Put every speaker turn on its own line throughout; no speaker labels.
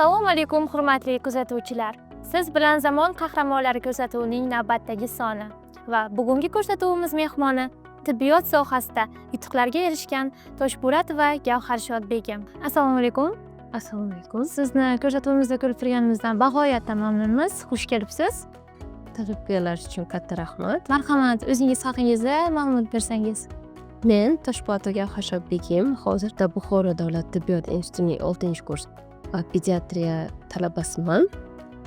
Assalomu alaykum, hurmatli kuzatuvchilar! Siz bilan "Zamon qahramonlari" ko'rsatuvining navbatdagi soni va bugungi ko'rsatuvimiz mehmoni tibbiyot sohasida yutuqlarga erishgan Toshpo'latova Gavharshod Begim. Assalomu alaykum.
Assalomu alaykum.
Sizni ko'rsatuvimizda ko'rib turganimizdan bag'oyatda mamnunmiz. Xush kelibsiz.
Takliflar uchun katta rahmat.
Marhamat, o'zingiz haqingizda ma'lumot bersangiz.
Men Toshpo'latova Gavharshod Begim, hozirda Buxoro davlat tibbiyot institutining oltinchi kurs pediatriya talabasiman.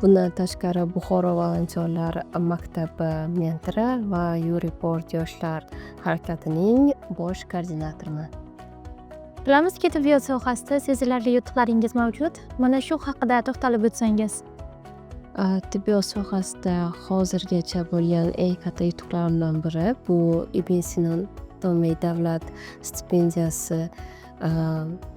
Bundan tashqari, Buxoro volontyorlar maktabi mentori va U-Report yoshlar harakatining bosh koordinatoriman.
Bilamizki, tibbiyot sohasida sezilarli yutuqlaringiz mavjud. Mana shu haqida to'xtalib o'tsangiz.
Tibbiyot sohasida hozirgacha bo'lgan eng katta yutuqlarimdan biri bu Ibn Sino davlat stipendiyasi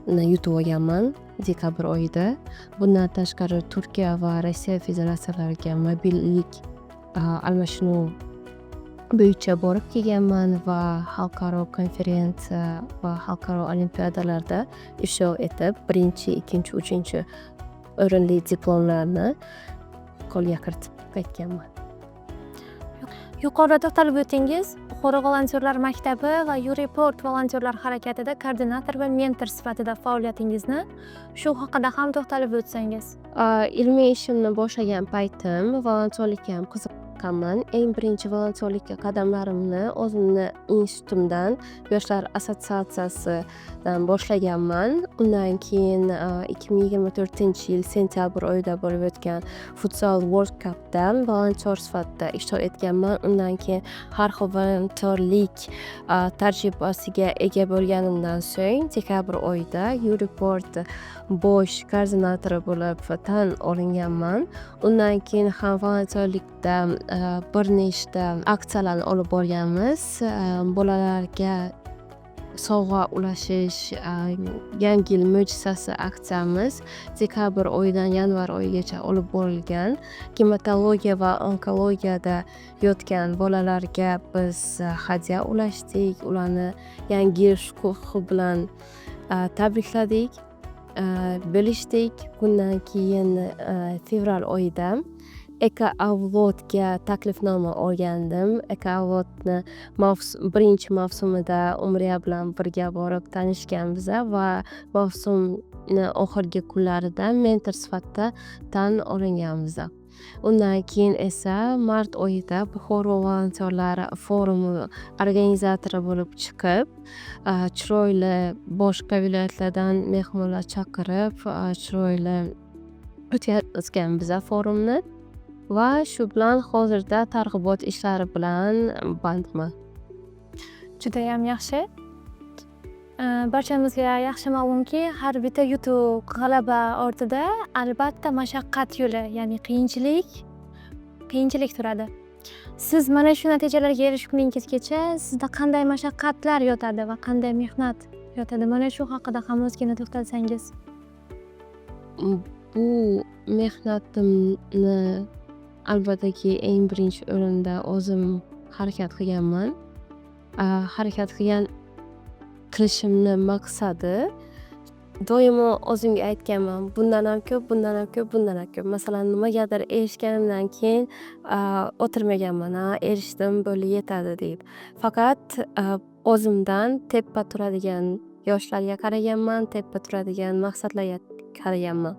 ni yutib olganman dekabr oyida. Bundan tashqari, Turkiya va Rossiya federatsiyalariga mobillik almashinuv bo'yicha borib kelganman va xalqaro konferensiya va xalqaro olimpiadalarda ishtirok etib, birinchi, ikkinchi, uchinchi o'rinli diplomlarni qo'lga kiritib qaytganman.
Yuqorida to'xtalib o'tdingiz, Buxoro volontyorlar maktabi va U-Report volontyorlar harakatida koordinator va mentor sifatida faoliyatingizni, shu haqida ham to'xtalib o'tsangiz.
Ilmiy ishimni boshlagan paytim volontyorlikka ham qiziqqanman. Eng birinchi volontyorlikka qadamlarimni o'zimni institutimdan, yoshlar assotsiatsiyasidan boshlaganman. Undan keyin 2024-yil sentyabr oyida bo'lib o'tgan Futsal World Cupda volontyor sifatida ishtirok etganman. Undan keyin har xil volontyorlik tajribasiga ega bo'lganimdan so'ng, dekabr oyida U-Report bosh koordinatori bo'lib tan olinganman. Undan keyin ham volontyorlikda bir nechta aksiyalarni olib borganmiz. Bolalarga sovg'a ulashish, "Yangi yil mo'jizasi" aksiyamiz dekabr oyidan yanvar oyigacha olib borilgan. Gematologiya va onkologiyada yotgan bolalarga biz hadya ulashdik, ularni yangi yil shukuhi bilan tabrikladik, bo'lishdik. Bundan keyin fevral oyida Eko Avlodga taklifnoma olgandim. Eko Avlodni birinchi mavsumida Umriya bilan birga borib tanishganmiz va mavsumni oxirgi kunlarida mentor sifatida tan olinganmiz. Undan keyin esa mart oyida Buxoro volontyorlari forumi organizatori bo'lib chiqib, chiroyli boshqa viloyatlardan mehmonlar chaqirib, chiroyli o'tkazganmiz forumni va shu bilan hozirda targ'ibot ishlari bilan bandman.
Judayam yaxshi. Barchamizga yaxshi ma'lumki, har bitta yutuq, g'alaba ortida albatta mashaqqat yo'li, ya'ni qiyinchilik turadi. Siz mana shu natijalarga erishguningizgacha sizda qanday mashaqqatlar yotadi va qanday mehnat yotadi? Mana shu haqida ham ozgina to'xtalsangiz.
Bu mehnatimni albattaki eng birinchi o'rinda o'zim harakat qilganman. Harakat qilishimni maqsadi, doimo o'zimga aytganman: bundanam ko'p, bundanam ko'p, bundanam ko'p. Masalan, nimagadir erishganimdan keyin o'tirmaganman, ha, erishdim, bo'ldi, yetadi deb. Faqat o'zimdan tepa turadigan yoshlarga qaraganman, tepa turadigan maqsadlarga qaraganman.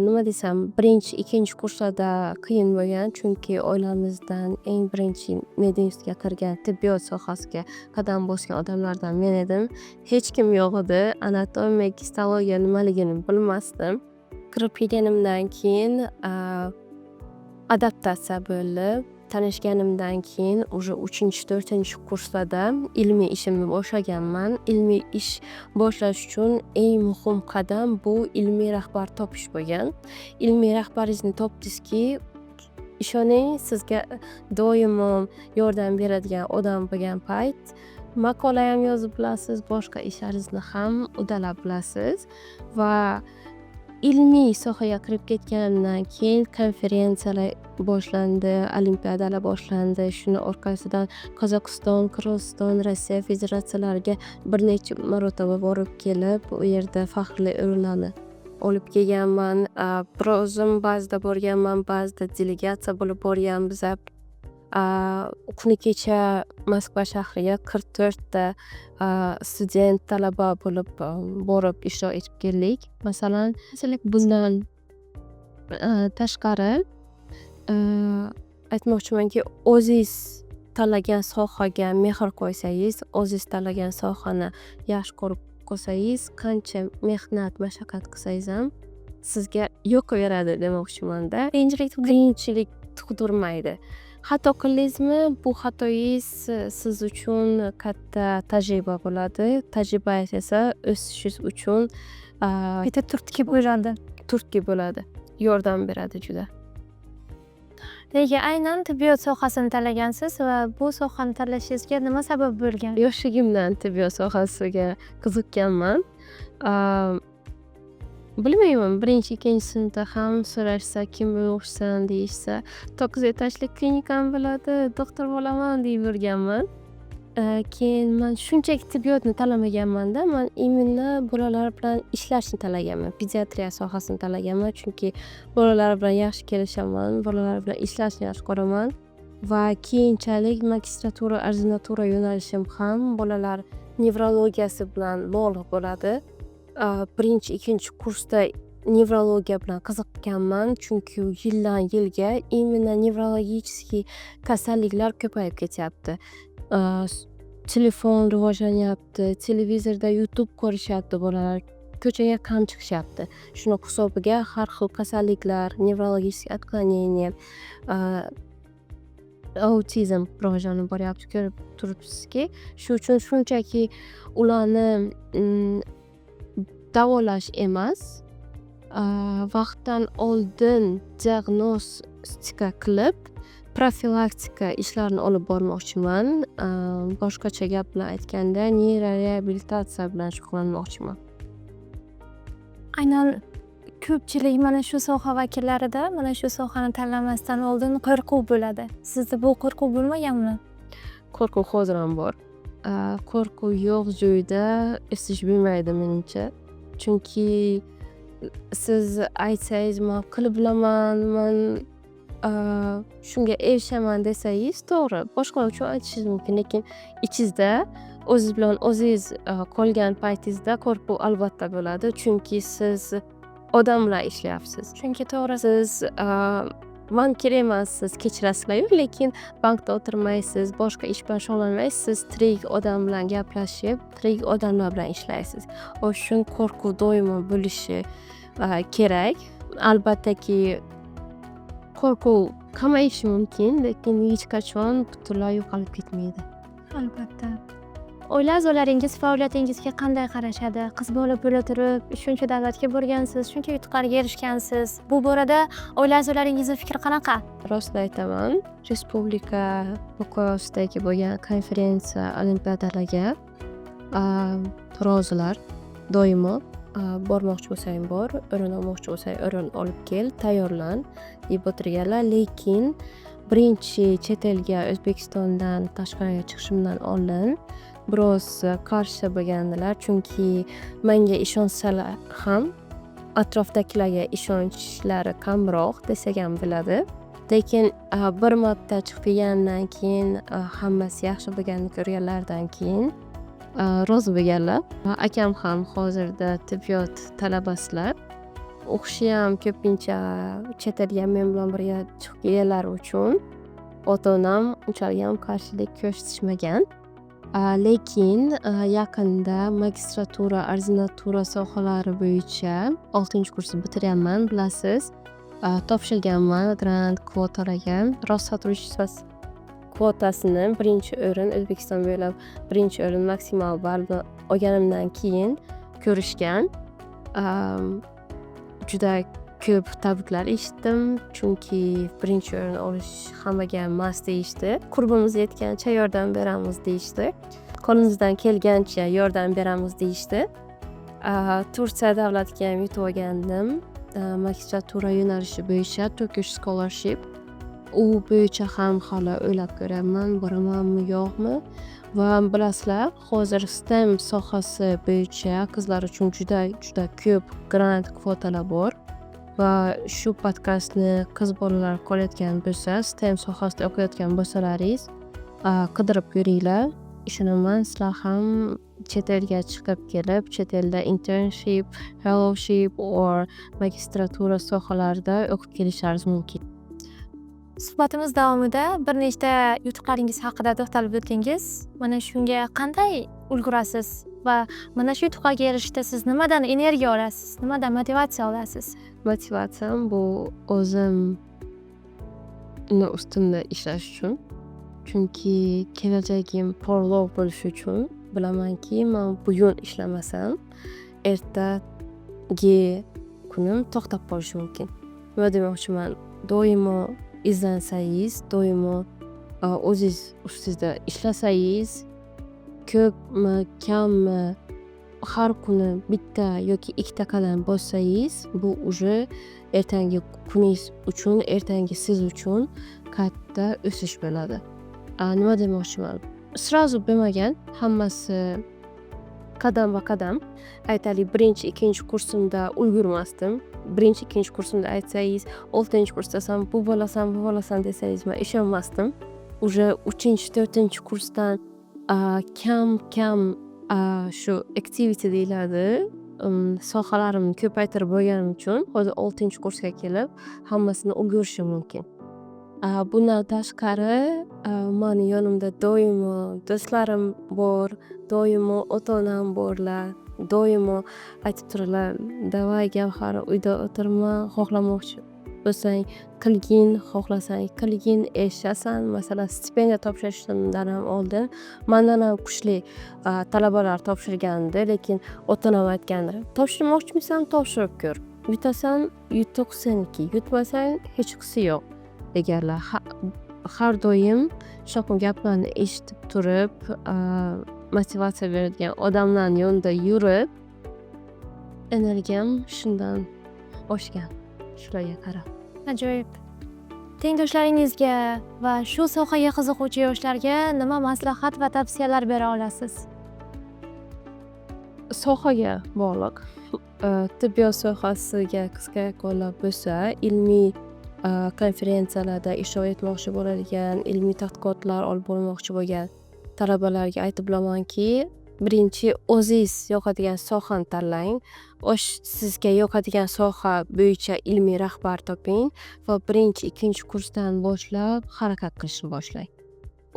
Nima desam, birinchi, ikkinchi kurslarda qiyin bo'lgan, chunki oilamizdan eng birinchi medinstitutga kirgan, tibbiyot sohasiga qadam bosgan odamlardan men edim. Hech kim yo'q edi. Anatomiya, gistologiya nimaligini bilmasdim. Kirib kelganimdan keyin adaptatsiya bo'ldi. Tanishganimdan keyin уже uchinchi, to'rtinchi kurslarda ilmiy ishimni boshlaganman. Ilmiy ish boshlash uchun eng muhim qadam bu ilmiy rahbar topish bo'lgan. Ilmiy rahbaringizni topdingizki, ishoning, sizga doimo yordam beradigan odam bo'lgan payt maqolayam yozib bilasiz, boshqa ishlaringizni ham uddalab bilasiz. Va ilmiy sohaga kirib ketganimdan keyin konferensiyalar boshlandi, olimpiadalar boshlandi. Shuni orqasidan Qozog'iston, Qirg'iziston, Rossiya federatsiyalariga bir necha marotaba borib kelib, u yerda faxrli o'rinlarni Olib kelganman. Bir o'zim ba'zida borganman, ba'zida delegatsiya bo'lib borganmiz. Kuni kecha Moskva shahriga 44 ta student, talaba bo'lib borib, ishtirok etib keldik. Masalan, bundan tashqari, aytmoqchimanki, o'zingiz tanlagan sohaga mehr qo'ysangiz, o'zingiz tanlagan sohani yaxshi ko'rib qolsangiz, qancha mehnat, mashaqqat qilsangiz ham sizga yoqaveradi demoqchimanda.
Qiyinchilik
Qiyinchilik tug'dirmaydi. Xato qildingizmi, bu xatoyingiz siz uchun katta tajriba bo'ladi. Tajriba esa o'sishingiz uchun
bitta turtki bo'ladi.
Turtki bo'ladi, yordam beradi juda.
Nega aynan tibbiyot sohasini tanlagansiz va bu sohani tanlashingizga nima sabab bo'lgan?
Yoshligimdan tibbiyot sohasiga qiziqqanman. Bilmayman, birinchi, ikkinchi sinfda ham so'rashsa, "Kim bo'lmoqchisan?" deyishsa, "To'qqiz etajli klinikam bo'ladi, doktor bo'laman", deb yurganman. Keyin man shunchaki tibbiyotni tanlamaganmanda, man именно bolalar bilan ishlashni tanlaganman, pediatriya sohasini tanlaganman, chunki bolalar bilan yaxshi kelishaman, bolalar bilan ishlashni yaxshi ko'raman va keyinchalik magistratura, ordinatura yo'nalishim ham bolalar nevrologiyasi bilan bog'liq bo'ladi. Birinchi, ikkinchi kursda nevrologiya bilan qiziqqanman, chunki yildan yilga именно nevrologический kasalliklar ko'payib ketyapti. Telefon rivojlanyapti, televizorda YouTube ko'rishyapti bolalar, ko'chaga kam chiqishyapti. Shuni hisobiga har xil kasalliklar, nevrologический отклонение, autizm rivojlanib boryapti, ko'rib turibsizki. Shu uchun shunchaki ularni davolash emas, vaqtdan oldin diagnostika qilib, profilaktika ishlarini olib bormoqchiman. Boshqacha gap bilan aytganda, neyroreabilitatsiya bilan shug'ullanmoqchiman.
Aynan ko'pchilik mana shu soha vakillarida mana shu sohani tanlamasdan oldin qo'rquv bo'ladi. Sizda bu qo'rquv bo'lmaganmi?
Qo'rquv hozir ham bor. Qo'rquv yo'q joyda o'sish bo'lmaydi, menimcha. Chunki siz aytsangiz, "Man qilib bilaman, man shunga erishaman", desangiz, to'g'ri, boshqalar uchun aytishingiz mumkin, lekin ichingizda o'zingiz bilan o'zingiz qolgan paytingizda qo'rquv albatta bo'ladi, chunki siz odam bilan ishlayapsiz.
Chunki to'g'ri.
Siz bankir emassiz, kechirasizlar, lekin bankda o'tirmaysiz, boshqa ish bilan shug'ullanmaysiz. Siz tirik odam bilan gaplashib, tirik odamlar bilan ishlaysiz. O'sha uchun qo'rquv doimo bo'lishi kerak. Albattaki, qo'rquv kamayishi mumkin, lekin hech qachon butunlay yo'qolib ketmaydi.
Albatta. Oila a'zolaringiz faoliyatingizga qanday qarashadi? Qiz bola bo'la turib, shuncha davlatga borgansiz, shuncha yutuqlarga erishgansiz. Bu borada oila a'zolaringizni fikri qanaqa?
Rostini aytaman, respublika miqyosidagi bo'lgan konferensiya, olimpiadalarga rozilar doimo. "Bormoqchi bo'lsang, bor, o'rin olmoqchi bo'lsang, o'rin olib kel, tayyorlan", deb o'tirganlar. Lekin birinchi chet elga, O'zbekistondan tashqariga chiqishimdan oldin biroz qarshi bo'lgandilar, chunki manga ishonsalar ham, atrofdagilarga ishonchlari kamroq desak ham bo'ladi. Lekin bir marta chiqib kelganimdan keyin, hammasi yaxshi bo'lganini ko'rganlaridan keyin rozi bo'lganlar. Akam ham hozirda tibbiyot talabasilar. U kishiyam ko'pincha chet elga men bilan birga chiqib kelganlari uchun ota onam unchaligam qarshilik ko'rsatishmagan. Lekin yaqinda magistratura, ordinatura sohalari bo'yicha oltinchi kursni bitiryapman, bilasiz. Topshirganman grant kvotalarga. Россотрудничество kvotasini birinchi o'rin, O'zbekiston bo'ylab birinchi o'rin, maksimal ballni olganimdan keyin ko'rishgan. Juda ko'p tabriklar eshitdim, chunki birinchi o'rin olish hammaga emas, deyishdi. "Qurbimiz yetgancha yordam beramiz", deyishdi. "Qo'limizdan kelgancha yordam beramiz", deyishdi. Turkiya davlatigayam yutib olgandim magistratura yo'nalishi bo'yicha, Turkish Scholarship. U bo'yicha ham hali o'ylab ko'ryapman, boramanmi, yo'qmi. Va bilasizlar, hozir STEM sohasi bo'yicha qizlar uchun juda juda ko'p grant, kvotalar bor. Va shu podkastni qiz bolalar ko'rayotgan bo'lsa, STEM sohasida o'qiyotgan bo'lsalaringiz, qidirib ko'ringlar. Ishonaman, sizlar ham chet elga chiqib kelib, chet elda internship, fellowship or magistratura sohalarida o'qib kelishlaringiz mumkin.
Suhbatimiz davomida bir nechta yutuqlaringiz haqida to'xtalib o'tdingiz. Mana shunga qanday ulgurasiz va mana shu yutuqlarga erishishda siz nimadan energiya olasiz, nimadan motivatsiya olasiz?
Motivatsiyam bu o'zimni ustimda ishlash uchun, chunki kelajagim porloq bo'lishi uchun. Bilamanki, man bugun ishlamasam, ertagi kunim to'xtab qolishi mumkin. Nima demoqchiman? Doimo izlansangiz, doimo o'zingiz ustingizda ishlasangiz, ko'pmi, kammi, har kuni bitta yoki ikkita qadam bossangiz, bu уже ertangi kuningiz uchun, ertangi siz uchun katta o'sish bo'ladi. Nima demoqchiman? Сразу bo'lmagan hammasi, qadamba qadam. Aytaylik, birinchi, ikkinchi kursimda ulgurmasdim. Birinchi, ikkinchi kursimda aytsangiz, oltinchi kursdasan, bu bo'lasan, bu bo'lasan desangiz, man ishonmasdim. Уже uchinchi, to'rtinchi kursdan kam kam shu activity deyiladi, sohalarimni ko'paytirib bo'lganim uchun hozir oltinchi kursga kelib hammasini ulgurishim mumkin. Bundan tashqari, mani yonimda doimo do'stlarim bor, doimo ota onam borlar, doimo aytib turadilar: "Давай, Gavhar, uyda o'tirma, xohlamoqchi bo'lsang qilgin, xohlasang qilgin, erishasan". Masalan, stipendiya topshirishimdan ham oldin mandan ham kuchli talabalar topshirgandi, lekin ota onam aytgandi: "Topshirmoqchimisan, topshirib ko'r, yutasan, yutuq seniki, yutmasang, hechqisi yo'q", deganlar. Har doim shunaqa gaplarni eshitib turib, motivatsiya beradigan odamlarni yonida yurib, energiyam shundan oshgan, shularga qarab.
Ajoyib. Tengdoshlaringizga va shu sohaga qiziquvchi yoshlarga nima maslahat va tavsiyalar bera olasiz?
Sohaga bog'liq. Tibbiyot sohasiga qiziqayotganlar bo'lsa, ilmiy konferensiyalarda ishtirok etmoqchi bo'ladigan, ilmiy tadqiqotlar olib bormoqchi bo'lgan talabalarga aytib bilamanki, birinchi o'zingiz yoqadigan sohani tanlang, sizga yoqadigan soha bo'yicha ilmiy rahbar toping va birinchi, ikkinchi kursdan boshlab harakat qilishni boshlang.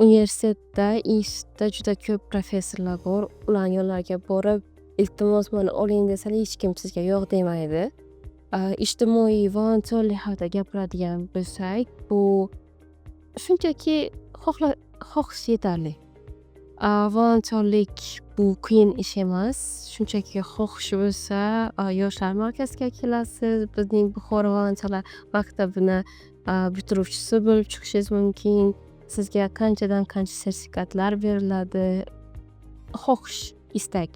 Universitetda, institutda juda ko'p professorlar bor. Ularni yonlariga borib, "Iltimos, mani oling", desangiz, hech kim sizga yo'q demaydi. Ijtimoiy volontyorlik haqida gapiradigan bo'lsak, bu shunchaki xohish yetarli. Volontyorlik bu qiyin ish emas, shunchaki xohish bo'lsa, yoshlar markaziga kelasiz, bizning Buxoro volontyorlar maktabini bitiruvchisi bo'lib chiqishingiz mumkin. Sizga qanchadan qancha sertifikatlar beriladi. Xohish, istak.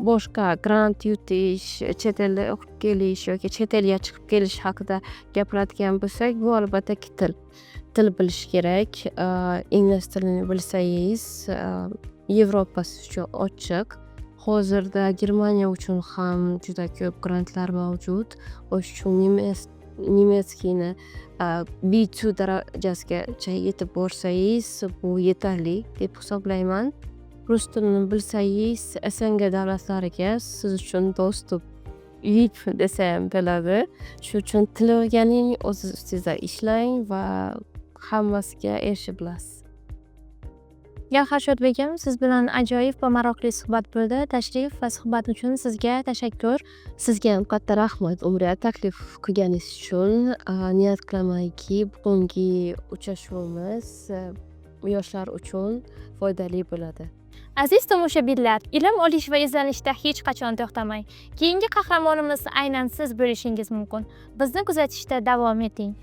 Boshqa grant yutish, chet elda o'qib kelish yoki chet elga chiqib kelish haqida gapiradigan bo'lsak, bu albattaki til. Til bilish kerak. Ingliz tilini bilsangiz, Yevropa siz uchun ochiq. Hozirda Germaniya uchun ham juda ko'p grantlar mavjud. O'sha uchun немецкий ni B2 darajasigacha yetib borsangiz, bu yetarli deb hisoblayman. Rus tilini bilsangiz, СНГ davlatlariga siz uchun доступ VIP desam bo'ladi. Shuning uchun til o'rganing, o'ziz ustingizda ishlang va hammasiga erishib bilasiz.
Gavhar Shodbegim, siz bilan ajoyib va maroqli suhbat bo'ldi. Tashrif va suhbat uchun sizga tashakkur.
Sizga ham katta rahmat, Umriya, taklif qilganingiz uchun. Niyat qilamanki, bugungi uchrashuvimiz yoshlar uchun foydali bo'ladi.
Aziz tomoshabinlar, ilm olish va izlanishda hech qachon to'xtamang. Keyingi qahramonimiz aynan siz bo'lishingiz mumkin. Bizni kuzatishda davom eting.